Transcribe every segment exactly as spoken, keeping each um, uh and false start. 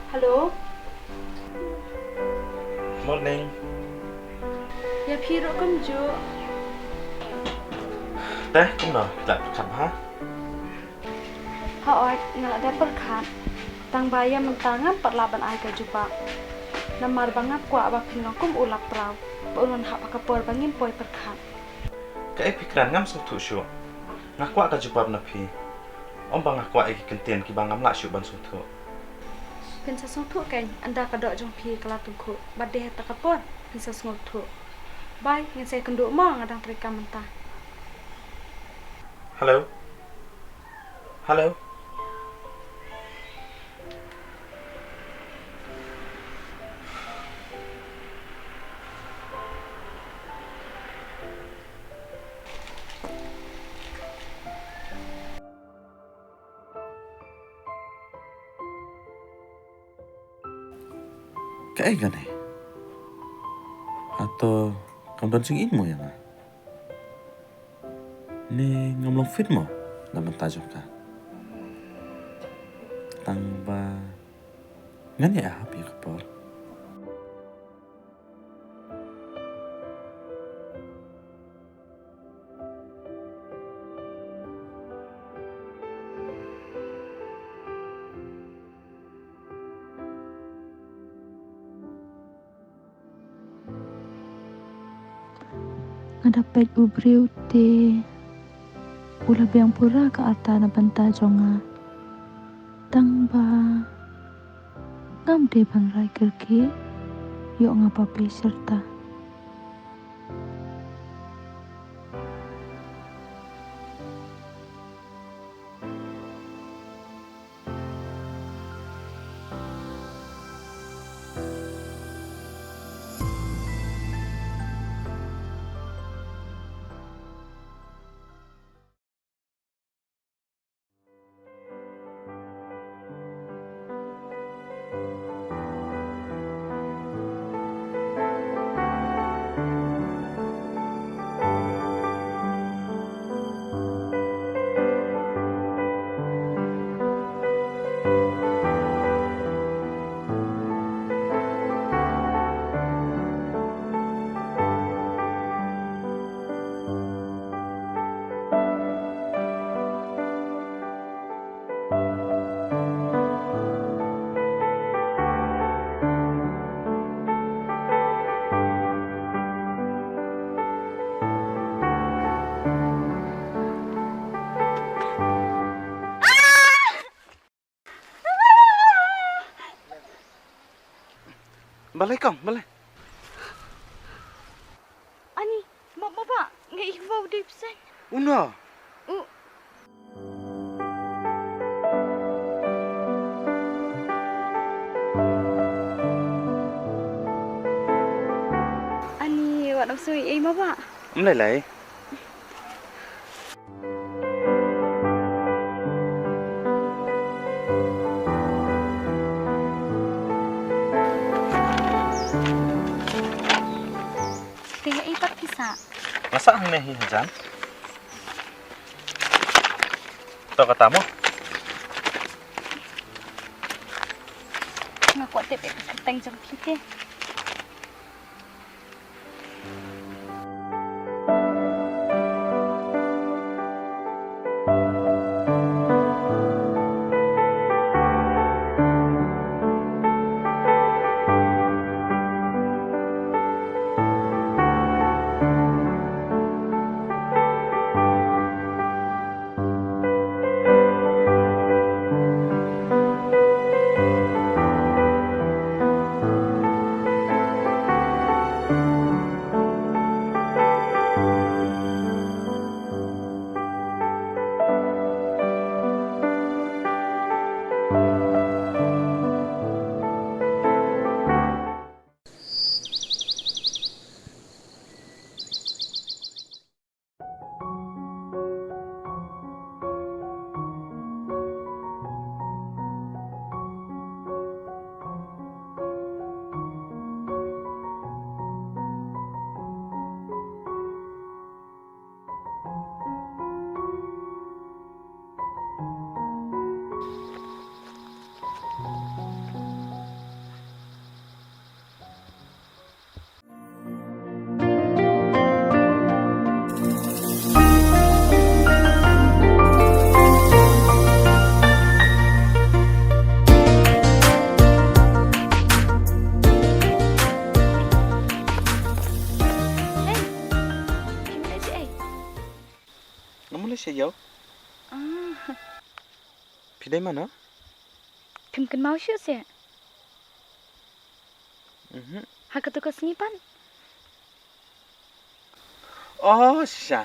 Hello. Morning. Ïa phi ruh kumjuh. Te kumno, la pyrkhat bha? Hooid, nga la dep pyrkhat. Tang ba ïa mynta ngam pat lah ban ai ka jubab. Namar ba nga kwah ba phin long kum u lappraw, ba un wan hap ha ka por ba ngim poi pyrkhat. Kaei phi kren, ngam sngewthuh shuh. Nga kwah ka jubab na phi. Ym ba nga kwah ïa ki kyntien kiba ngam lah shuh ban sngewthuh. Phin sa sngewthuh kein, ynda ka doh jong phi ka la tyngkhuh. Bad dei ha kata ka por phin sa sngewthuh. Bye, ngin sa ïakynduh mo, nga dang treikam mynta. Hello. Hello. Kaei kane? Hato kam don jingim mo ïa nga? Ne ngam long fit mo na bynta jong ka? Tang ba ngan ïa ap ïa ka por. Nga da peit u briew te u la biang pura ka rta na bynta jong nga. Tang ba ngam dei ban rai kyrkieh, ïoh nga ba pei shirta. Balei kong, balei? Ani, map map ba, nga ïohi ba u dei pyrshah. Uno. U. Ani, wat ym sngew ei ei map ba. Ym lei lei. Te ïa i pat pisa. Nga sah hangne hi hajan. To kata mo. Nga kwah tip ïa ka kyrteng jong phi te. Yow. Ah. Phi dei mano? Phim kynmaw shuh seh. Mhm. Ha katu ka sngi pat. Oh, shisha.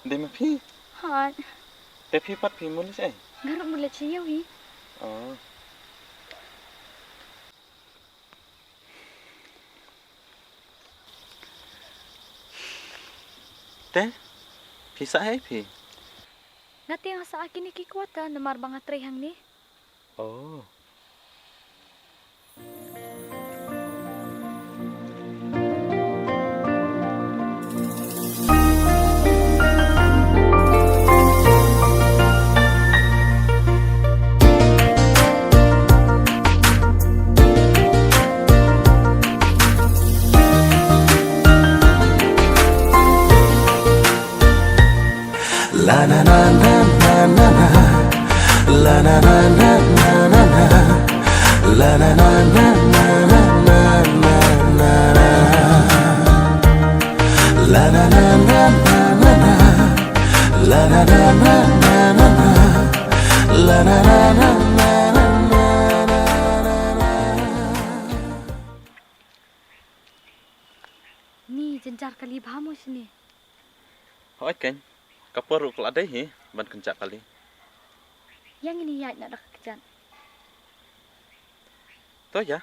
Dei ma phi? Hooid. Te phi pat phi mut leit shaei? Nga ruh mut leit sha ïew hi. Oh. Te phi sah ei phi? Nga te nga sah ha kine ki quarter namar ba nga trei hangne. Oh. La na na na na na na. La na na na na na na. La na na na na na na. La na na na na na na. La na na na na na na. La na na na na na na. Ni jynjar kali bha mo shane. Hooid keiñ. Ka por ruh ka la dei hi ban kynjah kali. Ïa ngin ïaid noh da ka kjat. To ïa.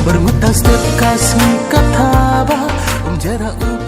Byrngutang step ka sngi ka thaba, um jera um